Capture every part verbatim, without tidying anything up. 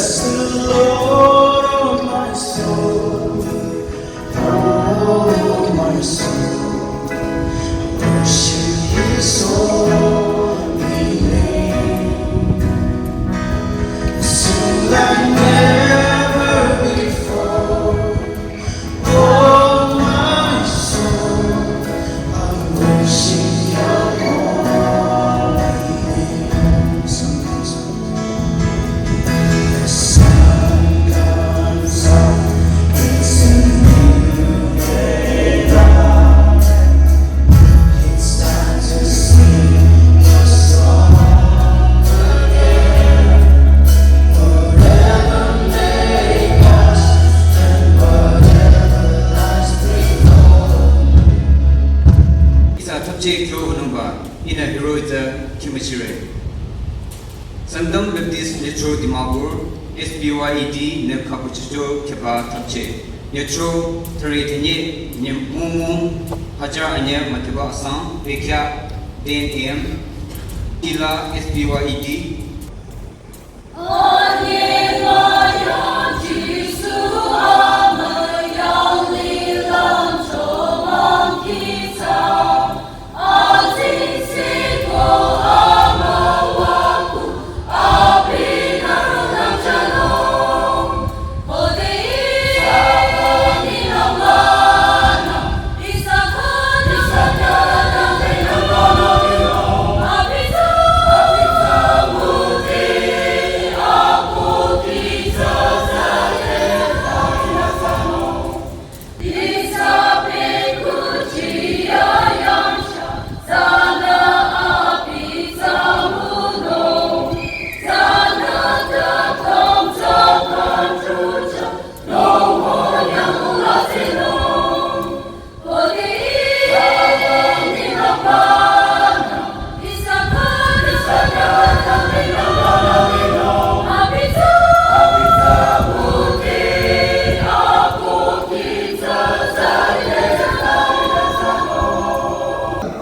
Bless the Lord, oh my soul, oh my soul, worship His holy name. Sing like never before. Oh, my soul, I worship your holy name. The sun comes up, it's a new day dawn. It's time to sing the song again. Whatever may pass and whatever lies below. Ihsa thapche kyo nungba, ihnü hiro ita kimachire. Sangtam Baptist Nyatro Dimapur, S B Y E D nü khakuchicho kheba thapche. Nyatro thare tenye, nye mumu, hajar anye matiba asang, bekya, ten A M, ila S B Y E D.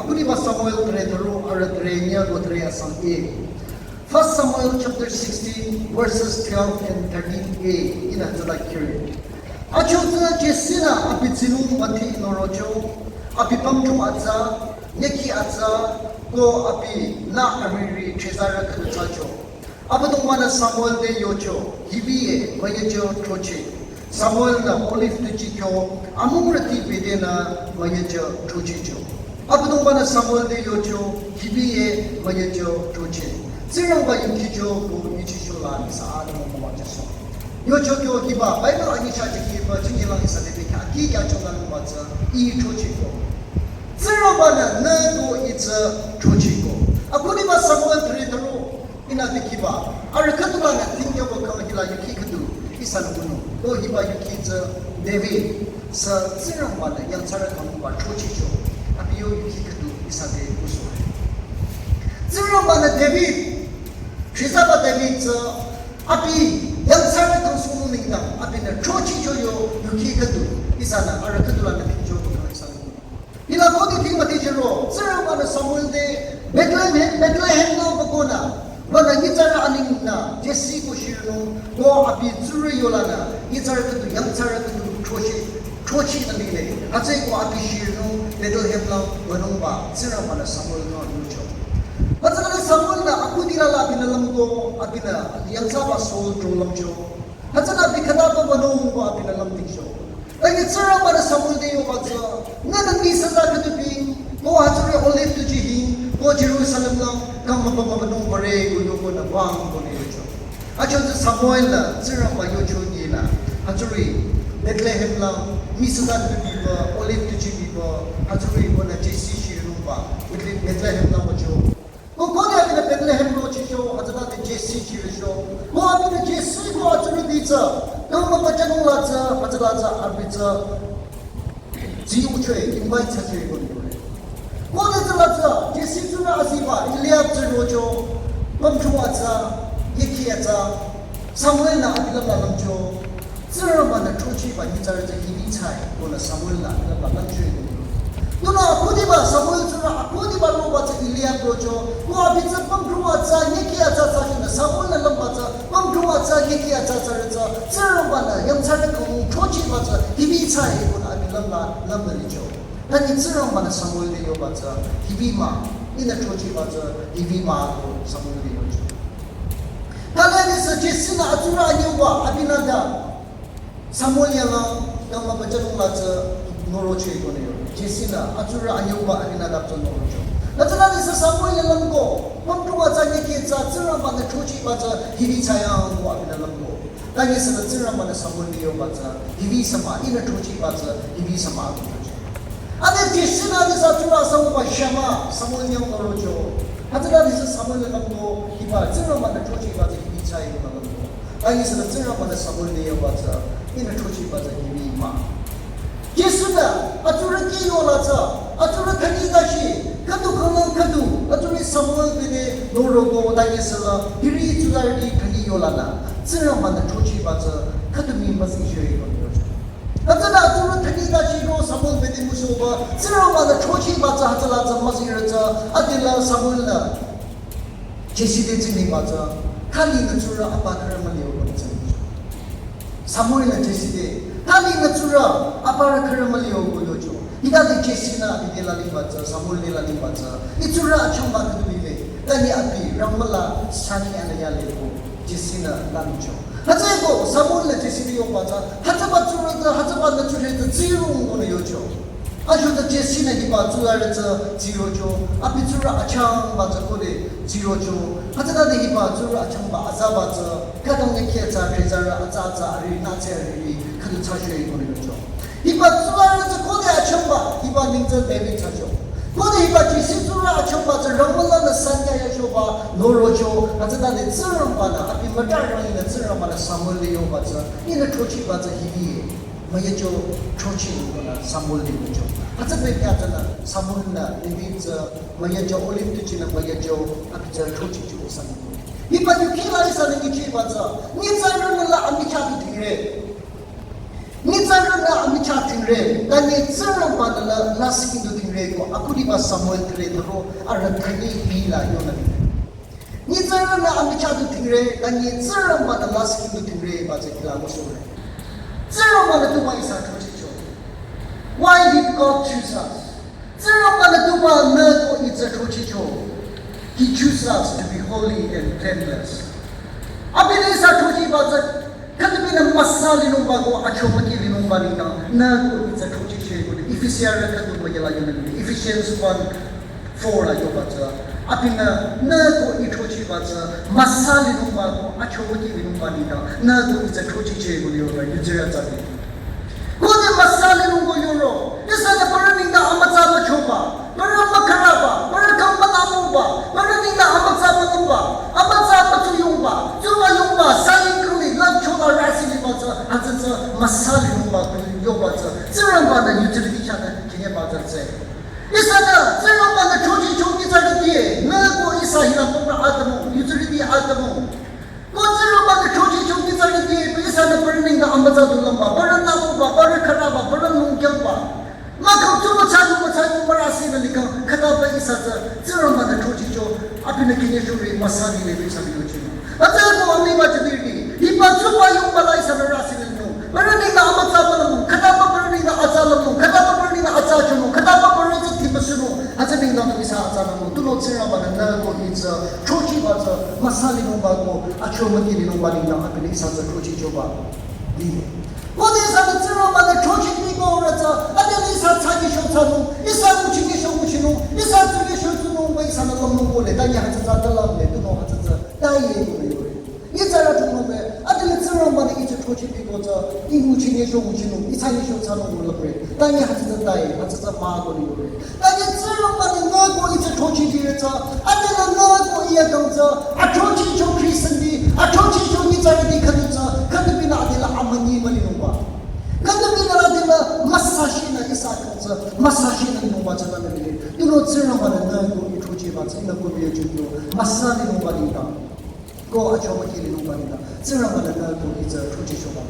Akuni ba Samuel thare tharo, ara thare nya ko thare asang e. First Samuel chapter sixteen, verses twelve and thirteen A, ihnü tsüla kiri. Achotsü Jesse-nü abi tsinung mati norocho, abi pamchung atsa, nyeki atsa, ko abinü ariri threzarü khüdu tsacho. Abüdongba-nü Samuel te yocho, hibi ye, müyecho throcheh. Samuel-nü olive tüji kyo, amung rüti bedenü müyecho throchehcho. Abüdongba-nü Samuel te yocho, hibi ye, müyecho throcheh. Tsingrangba yingkicho ko yuchicho la nisa adamo mama jaso. Yocho kyo hiba, Bible anyi cha jiki hiba, jingi lang isa de beka, ki kya cho la nungba tsü, i throcheh ko. Tsingrangba-nü nü ko i tsü throcheh ko. Akuni ba Samuel thare tharo, ihnü dikehba, arüh khüdu lanü tingya ko kang hila yuki khüdu, ihsanü ngunung. Ko hiba yuki tsü David, sü Tsingrangba-nü yangthsarü kangba throchehcho. Abi yo yuki khüdu ihsa te ngusoh. Tsingrangba-nü David, threzaba David tsü, abi yangthsarü kangsohnung nengdang, abinü throchehcho yo yuki khüdu, ihsanü arüh khüdu lanü tingcho ko kang ihsanü ngunung. Hila khode thing mati jiro, Tsingrangba-nü Samuel te Bethlehem, Bethlehem nü bakonü, wanü nyitsarü aningnü, Jesse ko shirinung, ko abi tsurü yolanü, nyitsarü khüdu, yangthsarü khüdu, throcheh, throcheh nü lile. Hütsüeko abi shirinung, Bethlehem nü, wanungba, Tsingrangba-nü Samuel nü yocho. Hütsülanü Samuel-nü, akudi lala abinü lümko, abinü, yangthsaba Saul tro lümcho. Hütsülanü abi khütaba wanungba abinü lümdikcho. Tangi Tsingrangba-nü Samuel te yoba tsü, nünü misüza khüdu bi, ko hütsüri olive tüji hi, ko Jerusalem la, kang mapa mapa nung bare, ko yoko nü wang ko ne yocho. Achotsü Samuel-nü, Tsingrangba yocho nyi nü, hütsüri Bethlehem la, misüza khüdu biba, olive tüji biba, hütsüri ko nü Jesse shirinungba, Bethlehem la wacho. Ko khode abinü Bethlehem rochicho, hütsüla te Jesse chiricho. Ko abinü Jesse ko atsürüti tsü, kang mapa chanung la tsü, hütsüla tsü abi tsü, zi uchoe, invite thsachoe ko nure. Khode tsüla tsü, Jesse tsurü aziba, Eliab tsü rocho, pamchung atsa, yeki atsa, Samuel-nü abi lümla lümcho. Tsingrangba-nü throchehba nyitsarü tsü hibi tsai, konü Samuel-nü lümba lümcho. Tunüo akhudiba Samuel tsurü akhudiba roba tsü Eliab rocho, ko abi tsü pamchung atsa, yeki atsa tsü shunü Samuel-nü lümba tsü, pamchung atsa, yeki atsa tsü tsürü tsü, Tsingrangba-nü yangthsarü kang throchehba tsü hibi thsae konü abi lümla lümnü licho. Tanyi Tsingrangba-nü Samuel te yoba tsü hibi mah, ihnü throchehba tsü hibi mah ko Samuel te yocho. Tale adesü Jesse-nü atsurü anyüba Abinadab Samuel yanglang kangmübü jünung la tsü norocho-i konü yo. Jesse-nü atsurü anyüba Abinadab tsü norocho. Hütsüla adesü Samuel-nü lümko, pümdrüba tsü nyükeh tsü Tsingrangba-nü throchehba tsü hibi thsae ko abinü lümko. Tanyi süla Tsingrangba-nü Samuel te yoba tsü hibi thsa mah, ihnü throchehba tsü hibi thsa mah ko yocho. Ade Jesse-nü adesü atsurü asangba Shama Samuel nyang norocho. Hütsüla adesü Samuel-nü lümko hiba Tsingrangba-nü throchehba tsü hibi thsae konü lümko. Tanyi süla Tsingrangba-nü Samuel te yoba tsü ihnü throchehba tsü hibi mah. Jesse-nü atsurü kih yola tsü, atsurü thali tashi, khüdu khanglang khüdu, atsurü Samuel bete noroko tanyi süla hiri tsurüti thali yolanü Tsingrangba-nü throchehba tsü khüdu mii müzingcho-i konü yocho. Hütsüla atsurü thali tashi ro Samuel bete ngusohba Tsingrangba-nü throchehba tsü hütsüla tsü müzirü tsü adela Samuel-nü Jesse te tsingdhingba tsü, thali nü tsurü apa khürü müli-o ko tsingdhing. Samuel-nü Jesse te, thali nü tsurü apa khürü müli-o ko yocho. Hitade Jesse-nü abi te lalingba tsü, Samuel te lalingba tsü, ih tsurü achangba khüdu lile, tanyi abi rangmüla sani anü yale ko Jesse-nü lalingcho. Hütsüeko Samuel-nü Jesse te yoba tsü, hütsüba tsurü tsü, hütsüba nü tsurü tsü tsirung konü yocho. Ajo tsü Jesse-nü hiba tsurü tsü tsirocho, abi tsurü achangba tsü khode tsirocho. Hütsütade hiba tsurü achangba azaba tsü, khütang nyükeh tsü, dhrezarü atsa tsü, ari nütsü ari, khüdu thsacho-i konü yocho. Hiba tsurü tsü khode achangba, hiba neng tsü David thsacho. Khode hiba Jesse tsurü achangba tsü rangmülanü sanyü yachoba norocho, hütsütade Tsingrangba-nü, abi mütarang-i nü Tsingrangba-nü Samuel te yoba tsü, ihnü throchehba tsü hibi-e. Müyacho throcheh konü Samuel te yocho. Hütsübe kya tsünü Samuel-nü David tsü müyacho Olive tuchinü müyacho abi tsü throchehcho sani. Hiba yukhila ihsanü nyichehba tsü, nyitsarünü la amichah tu dhingre. Nyitsarünü amichah dhingre. Tanyi Tsingrangba-nü la lasih kintu dhingre ko akhudiba Samuel thüre thüro arüh thali hila yonü dhingre. Nyitsarünü amichah tu dhingre, tanyi Tsingrangba-nü lasih kintu dhingre ba tsü hila ngusohre. Tsingrangba-nü tuba ihsa throchehcho. Why did God choose us? Tsingrangba-nü tuba nü ko ih tsü throchehcho. He choose us to be holy and blameless. Abinü ihsa throchehba tsü khütübinü müsa linungba ko achomüki linungba nengdang nü ko ih tsü throchehcho ko Efesiarü khüdu müyala yonü. Ephesians one four la yoba tsü, abinü nü ko ih throchehba tsü müsa linungba ko achomüki linungba nengdang nü ko ih tsü throchehcho ko yoba yutsirü tsü. Khode müsa linung ko yoro, ihsanü parü nengdang amütsa müchoba, parü mükhüraba, parü kang münamungba, parü nengdang amütsa münungba, amütsa mütsuyungba, tsuba yungba, saying kuli, love chola rasi liba tsü, hütsü tsü müsa linungba ko yoba tsü, Tsingrangba-nü yutsirüti chahnü künyiba tsü tsü. Ihsanü Tsingrangba-nü throchehcho nyitsarüti-e, nü ko ihsa hila pümrü atümung, yutsirüti atümung. Ko Tsingrangba-nü throchehcho nyitsarüti-e, ihsanü parü nengdang amütsa du lümba, parü namuba, parü khüraba, parü nungkyangba. Mahkhang tsuba thsanung, müthsanung, mürasi nü likhang, khütaba ihsa tsü, Tsingrangba-nü throchehcho, abinü künyichore müsa lile ihsanü yochinung. Hütsüeko amiba jüdiri, hiba tsuba yungba la ihsanü rasi linung. Parü nengdang amütsa mülümung, khütaba parü nengdang atsa lümung, khütaba parü nengdang atsa chonung, khütaba parü tsü timüsunung, hütsü nengdang tu ihsa atsa lümung, tunüo Tsingrangba-nü nü ko ih tsü throchehba tsü müsa linungba ko achomüki linungba nengdang abinü ihsa tsü throchehchoba lile. Khode ihsanü Tsingrangba-nü throchehpiko rü tsü, adelü ihsa thsanyesho thsanung, ihsa nguchinyesho nguchinung, ihsa tsunyesho tsunung ko ihsanü lümnung kohle, tanyi hütsü tsü talümle, tunüo hütsü tsü taye konü yore. Nyitsarü tunüo be, adelü Tsingrangba-nü ih tsü throchehpiko tsü, ih nguchinyesho nguchinung, ih thsanyesho thsanung ko lümre, tanyi hütsü tsü taye, hütsü tsü mah konü yore. Tanyi Tsingrangba-nü nü ko ih tsü throchehpire tsü, adelü nü ko ih akang tsü, athrochehcho Christianti, athrochehcho nyitsarüti khüdu tsü, khütübinü adelü amünyi mülinungba. Khütübinü adelü müsashi nü ihsa akang tsü, müsashi nü linungba tsü tanü lile. Tunüo Tsingrangba-nü nü ko ih throchehba tsü, ihnü ko müyachokyo, müsa linungba nengdang. Ko achomüki linungba nengdang, Tsingrangba-nü nü ko ih tsü throchehchoba.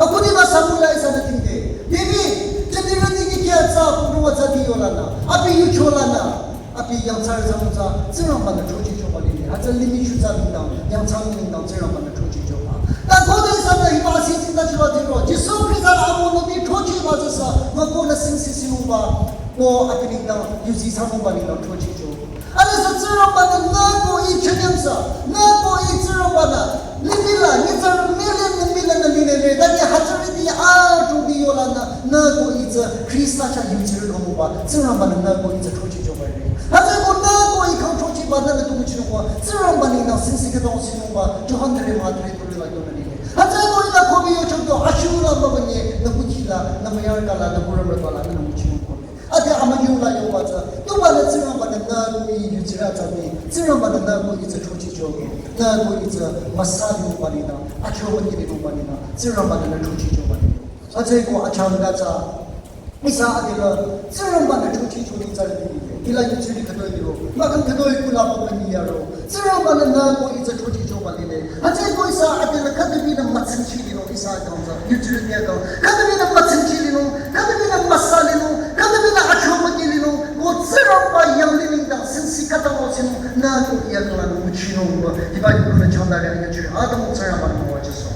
Akhudiba Samuel la ihsanü tingde, David, jüdirüti nyükeh atsa, pümrüba tsüti yolanü, abi yucholanü, abi yangthsarü thsanung tsü, Tsingrangba-nü throchehchoba lile, hütsü limih shutsa nengdang, yangthsa nengdang, Tsingrangba-nü throchehchoba. Ta khode Müko nü singsi sinungba, ko abi nengdang yuzi thsanungba nengdang throchehcho. Anüsü Tsingrangba-nü nü ko ih chünyangsa, nü ko ih Tsingrangba-nü limih la nyitsarü million nü million nü lile re, tani hütsürüti atümung yolanü nü ko ih tsü Khrista chah yuchirü kangba, Tsingrangba-nü nü ko ih tsü throchehchoba re. Hütsüeko nü ko ih khyang throchehba nü nü tu nguchinungba, Tsingrangba nengdang singsi khütang sinungba, Johan dhrema dhrema three la yonü lile. Hütsüeko ihnü kobi yochokyo, ashulang ba bünye, nü kukhila, nü müyarkhala, nü kurümrübala, nü nguchinung kobi. Ade amüyula yoba tsü, yoba nü Tsingrangba-nü nü ko ih yuchirü tsü bi, Tsingrangba-nü nü ko ih tsü throchehcho, nü ko ih tsü müsa linungba nengdang, achomang linungba nengdang, Tsingrangba-nü nü throchehchoba re. Hütsüeko achangka tsü, ihsa adela, Tsingrangba-nü throchehcho nyi tsü re bi, hila yuchiri khütoi liro, mahkhang khütoi kula ba bünye yaro. Tsingrangba-nü nü ko ih tsü throchehchoba lile. Hütsüeko ihsa adela khütabinü mütsingchi linung ihsa kangsa, yuchiri tia kang. Khütabinü mütsingchi linung, khütabinü müsa linung, khütabinü achomang linung, ko Tsingrangba yanglih nengdang singsi khütang sinung, nü ko ih akangla nü nguchinungba, hiba yu nü changdare yuchiri, atümung Tsingrangba-nü müwajüsoh.